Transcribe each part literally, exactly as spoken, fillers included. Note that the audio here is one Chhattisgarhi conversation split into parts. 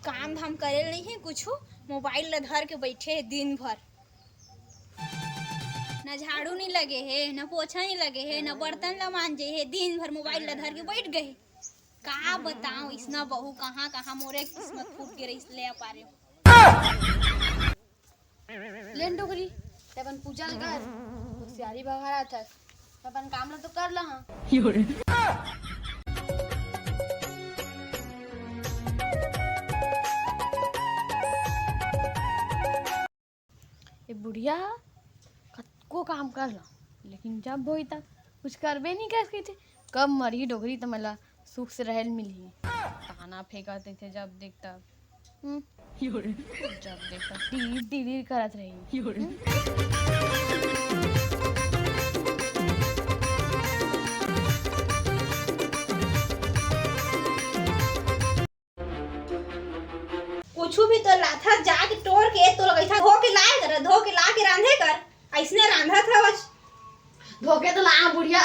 काम धाम करे ल नइ हे कुछु, मोबाइल ल धर के बइठे हे दिन भर। न झाड़ू नइ लगे हे, न पोछा नइ लगे हे, न बर्तन ल मांजे हे, दिन भर मोबाइल ल धर के बइठ गे हे। का बताओं, इसना बहू कहाँ कहाँ मोरे किस्मत फूट गे रहिस, ले आ पारे। ले न डोकरी, ते अपन पूजा ल कर, होशियारी बघारत हस, अपन काम ल तो कर ल हाँ। ए बुढ़िया ह कतको काम कर ल, लेकिन जब होई तब कुछ करबे नइ करस कहिथे। कब मरही डोकरी त मोला सुख से रहे ल मिलही। ताना फेंकत रहिथे जब देख तब। हम्म। जब देख तब टीर टीर करत रही। कुछु भी तो लाथा जाके टोर के तो लगइथा धो के लाए कर, धो के ला के रांधे कर, अइसने रांधत हवस। धो के तो ला बुढ़िया,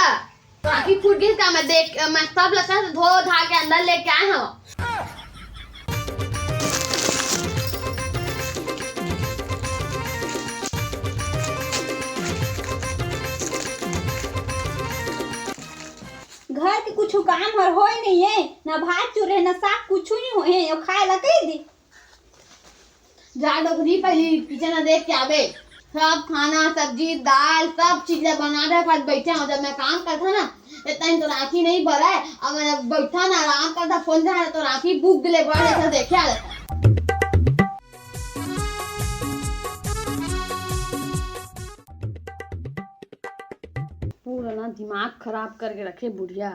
तो आँखी फूट गई का? मैं देख, मैं सब लता धो धा के अंदर लेके आए हूँ। घर के कुछु काम हर होए नइ हे, ना भात चूर हे, ना साग, कुछु नइ होए हे, अउ खाए ला कहि दे। जा डोकरी, पहिली किचन ला देख के आबे। सब खाना, सब्जी, दाल, सब चीज ला बना दे, बस बइठे हूँ। जब मैं काम करथों ना, इतना तो राखी नइ बरय। अब मैं बइठा ना, आराम करता, फोन चला तो राखी बुक ले बढ़ जैसा देखे आ जाता। पूरा ना दिमाग खराब करके रखे बुढ़िया।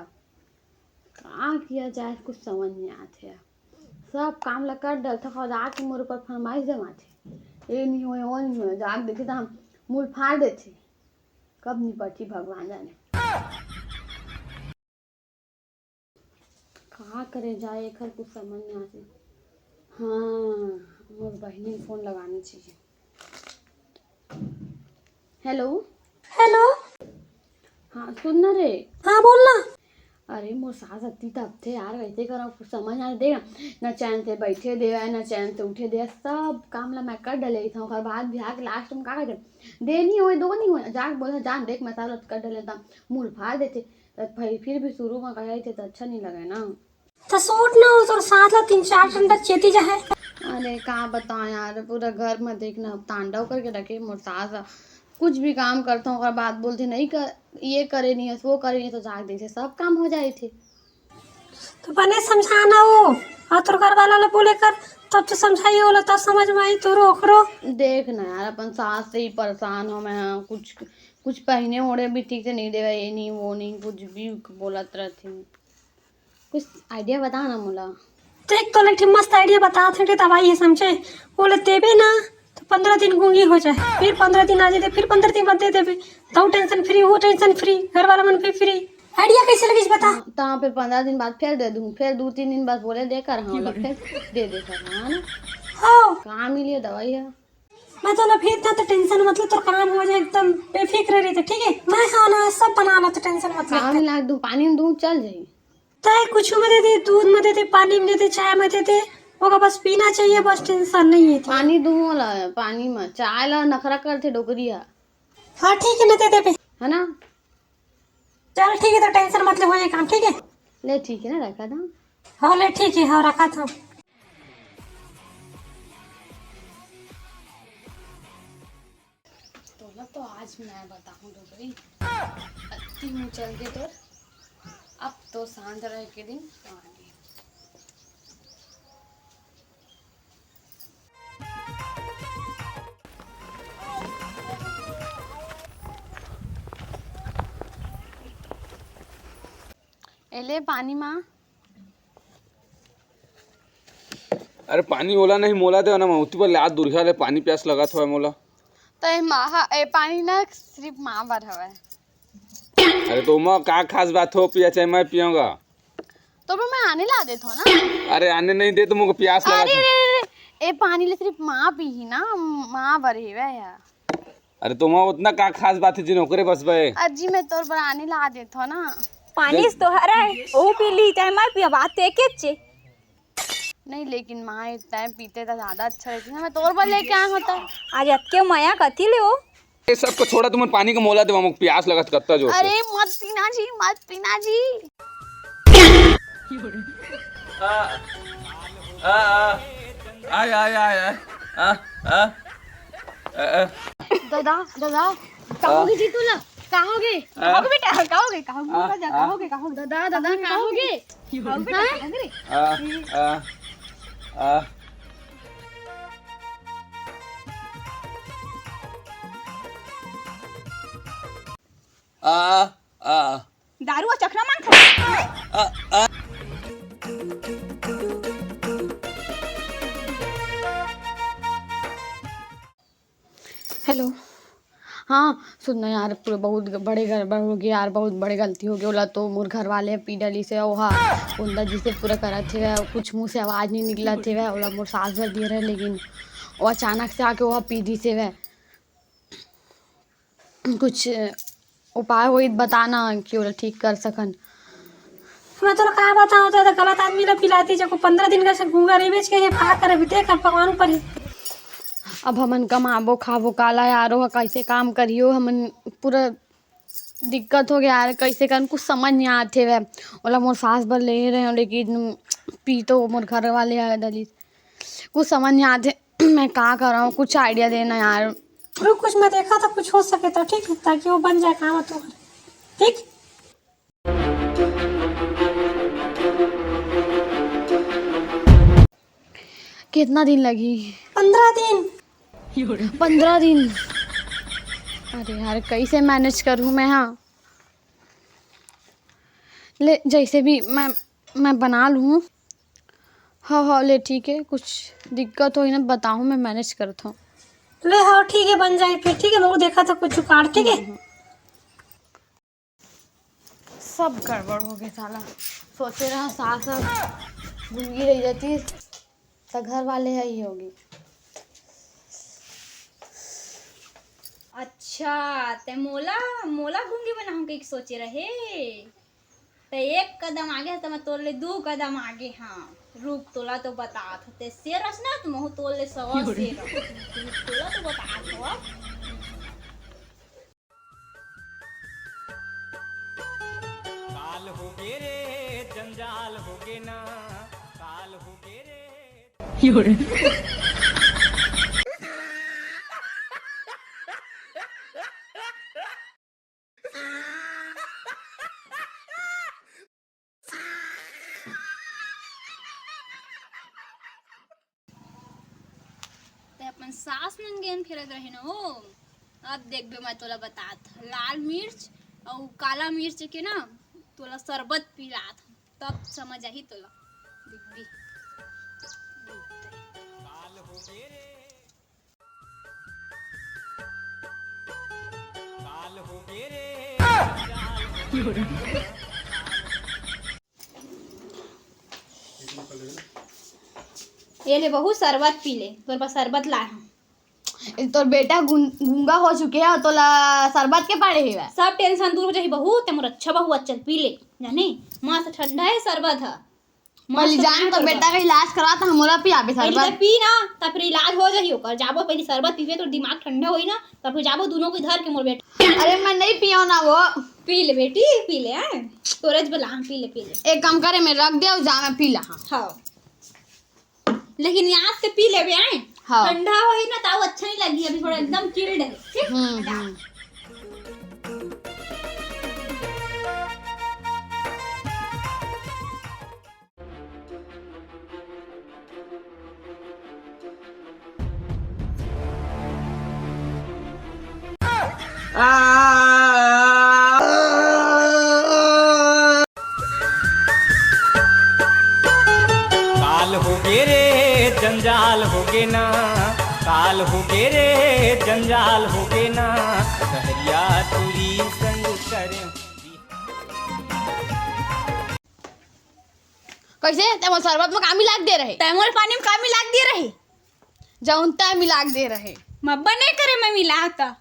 का किया जाए, कुछ समझ नइ आत हे। सब काम ल कर डरथे, अउ जाके मोर ऊपर फरमाइश जमाथे, ए नइ होए, ओ नइ होए, जाके देखे त हम मूल फाड़ देथे। कब निपटही भगवान जाने। का करे जाए, एकर कुछ समझ नइ आथे। हाँ, मोर बहिनी ल फोन लगाना चाहिए। हेलो। हेलो। हाँ, सुन ना रे। हाँ, बोल ना। अरे, मोर सास अत्ती तपथे यार, कइसे करंव, कुछ समझ नइ देवय। न चैन से बइठे देवय, न चैन से उठे देवय, सब काम ला मैं कर डरे रहिथंव। ओकर बाद भी आके लास्ट में का कहिथे, दे नइ होए, दो नइ होए, जाके बोलथे, जान देख, मैं सब ला कर डरे रहिथंव, मूल फाड़ देथे। त फिर, फिर भी शुरू में कहे रहिथे त अच्छा नइ लगय ना। त सोच ना, ओ तोर सास ला तीन चार ठन तक चेती जाहे। अरे का बताओं यार, पूरा घर में देख ना तांडव करके रखे मोर सास ह। कुछ भी काम करथंव, ओकर बाद बोलथे, "नहीं कर, ये करे नइ हस, वो करे नइ हस," त जाके देखे सब काम हो जाए थे। त बने समझा ना वो, अउ तोर घर वाला ला बोले कर, तब तो समझाही ओला, तब समझ में आही तोरो ओकरो। देख ना यार, अपन सास से ही परेशान हंव मैं, हाँ, कुछ, कुछ पहिने ओढ़े भी ठीक से नइ देवय, ये नइ, वो नइ, कुछ भी बोलत रहिथे। कुछ idea बता ना मोला। देख, तोला एक ठे मस्त idea बतात हंव, दवाई हे समझे, ओला देबे ना त पंद्रह दिन गूंगी हो जाए, फिर पंद्रह दिन आ जाए, फिर पंद्रह दिन बाद दे देबे, तहूं tension free, ओहू tension free, घर वाला मन भी free। Idea कइसे लगिस बता? हाँ, त फिर पंद्रह दिन बाद फिर दे दूं, फिर दू तीन दिन बाद बोले दे कर, हाँ, ओला फिर दे दे कर, हाँ ना? हाँ। कहाँ मिली दवाई ह? मैं तोला भेज देथंव, tension मत ले, तोर काम हो जाए, एकदम बेफिक्र रह, ठीक हे? मैं हंव ना, सब बना लेथंव, tension मत ले। का मिला दूं, पानी में दूं, चल जाही? तैं कुछु में दे दे, दूध में दे दे, पानी में दे दे, चाय में दे दे, ओकर बस पीना चाहिए, बस tension नइ हे। पानी दूं ओला, पानी में, चाय ला नखरा करथे डोकरी ह। हाँ, ठीक हे ना, दे देबे। है ना? चल ठीक हे, त tension मत ले, हो जाए काम, ठीक हे? ले ठीक हे ना, रखत हंव। हाँ, ले ठीक हे, हाँ, रखत हंव। तोला तो आज मैं बताहूँ डोकरी, अत्ती मुँह चल गे तोर, अब तो शांत रहे के दिन आ गे। एले पानी माँ। अरे पानी ओला नहीं, मोला दे ना, मैं उतनी बर ले आज दुरिहा ले पानी प्यास लगत हवय मोला। तो ए माँ, ए पानी ना सिर्फ माँ बर हवय। अरे तो ओमा का खास बात हो पिया, चाहे मैं पियंगा। तो मैं आने ला देत हूँ ना। अरे आने नहीं दे तो मुझे प्यास लगा अरे, था। अरे, अरे, ए पानी ले सिर्फ माँ पीही ना, माँ बर हेवय या। अरे तो माँ उतना का खास बात है जिन ओकरे बस बे। अजी मैं तोर बर आने ला देत हूँ ना। पानी तो हरे, ओ पी ली, चाहे मैं पिया, बात ते के चे। नहीं, लेकिन माँ, तैं पीते त ज्यादा अच्छा रहती ना, मैं तोर बर लेके आए होता। आज अतके मया कथी ले हो? ये सब को छोड़ा, तुमन पानी का मोला देवा, मोक प्यास लगत कत्ता जोर से। अरे मत पीना जी, मत पीना जी। आ, आ, आ, आय, आय, आय, आय, आ, आ, आ, आ। दादा, दादा, कहोगे जी तू ला? कहोगे? आ। कहोगे बेटा? कहोगे? कहोगे? आ, दादा, आ। कहोगे? कहोगे? दादा, दादा, कहोगे? कहोगे? कहोगे बेटा? हाँ? कहोगे रे? आ, आ, आ। आ, आ। दारू अउ चखना मांगथस। आ, आ। हेलो। हाँ, सुन ना यार, पूरा बहुत ग-, बड़े गड़बड़ हो गे यार, बहुत बड़े गलती हो गे। ओला तो मोर घर वाले पी डलिस हे, ओहा कुंदा जी से पूरा करत हे, कुछ मुँह से आवाज नहीं निकलत हे, ओला मोर सास भर दिए रहे, लेकिन वो अचानक से आके ओहा पी दिस हे। कुछ उपाय होई त बता ना कि ओला ठीक कर सकन। मैं तोला का बताऊं, तो गलत आदमी ला पिलाती, जब पंद्रह दिन का से गूंगा रहिबेच के, ये का करबे, देख अब भगवान ऊपर ही। अब हमन कमाबो खाबो काला यार, ओह कैसे काम करियो, हमन पूरा दिक्कत हो गया यार, कैसे करन कुछ समझ नहीं आते हुए। ओला मोर सास बर ले रहे हो, लेकिन पी तो मोर घर वाले है डलिस, कुछ समझ नहीं आते। मैं का करंव, कुछ idea देना यार। रुक, कुछ मैं देखा था, कुछ हो सके तो ठीक है, ताकि वो बन जाए काम तुम्हारा, ठीक? कितना दिन लगी? पंद्रह दिन। पंद्रह दिन? अरे यार, कैसे manage करूँ मैं? हाँ, ले, जैसे भी मैं, मैं बना लूँ। हाँ, हाँ, ले, ठीक है, कुछ दिक्कत होई ना, बताहूँ, मैं manage करत हूँ। ले, हाँ, ठीक है, बन जाए फिर, ठीक है, मैं वो देखा था कुछ जुगाड़, ठीक है? हम्म, हम्म। सब गड़बड़ हो गया साला। सोचे रहा सास ह गूंगी रह जाती, त घर वाले ह ही होगी। अच्छा, ते मोला, मोला गूंगी बनाहूं कहिके सोचे रहे। ते एक कदम आगे ह, त मैं तोर ले दू कदम आगे हां। रुक, तोला तो बतात हंव, ते शेर अस ना, त महूं तोर ले सवा शेर अहूं। रुक, तोला तो बतात हंव अब। काल होगे रे, जंजाल होगे ना, काल होगे रे। ते अपन सास मन गेम खेलत रहे न हो। अब देखबे, मैं तोला बतात, लाल मिर्च अउ काला मिर्च के ना, तोला शरबत पिलात, तब समझ आही तोला। देखबे। ये ले बहू, शरबत पी ले, तोर पास शरबत लाए हंव। ए, तोर बेटा गुं-, गूंगा हो चुके हे, तोला शरबत के पड़े हे बा? सब tension दूर हो जाही बहू, ते मोर अच्छा बहू, चल पी ले, जाने मस्त ठंडा हे शरबत ह। पहली मस्त जान तो बेटा का इलाज करा, त हमोला पियाबे शरबत। पी ना, त फिर इलाज हो जाही ओकर। जाबो पहली शरबत पीबे, तोर दिमाग ठंडा होही ना, त फिर जाबो दूनों को धर के मोर बेटा। अरे मैं नहीं पियो ना वो। पी ले बेटी, पी ले, हैं? तोरेच बला, हाँ, पी ले, पी ले। एक काम करे, मैं रख दे अउ जा, मैं पी ला, हाँ। हाँ। लेकिन याद से पी लेबे, हैं? हाँ। ठंडा होही ना, त वो अच्छा नहीं लगी, अभी थोड़ा एकदम chilled हे, ठीक? हम्म, हम्म। काल होगे रे, जंजाल होगे ना, काल होगे रे, जंजाल होगे ना, सहरिया टूरी संग करे। कैसे? तैं मोर शरबत में का मिला के दे रहे? तैं मोर पानी में का मिला के दे रहे? जौन तैं मिला के दे रहे। मैं बने करे मैं मिला का।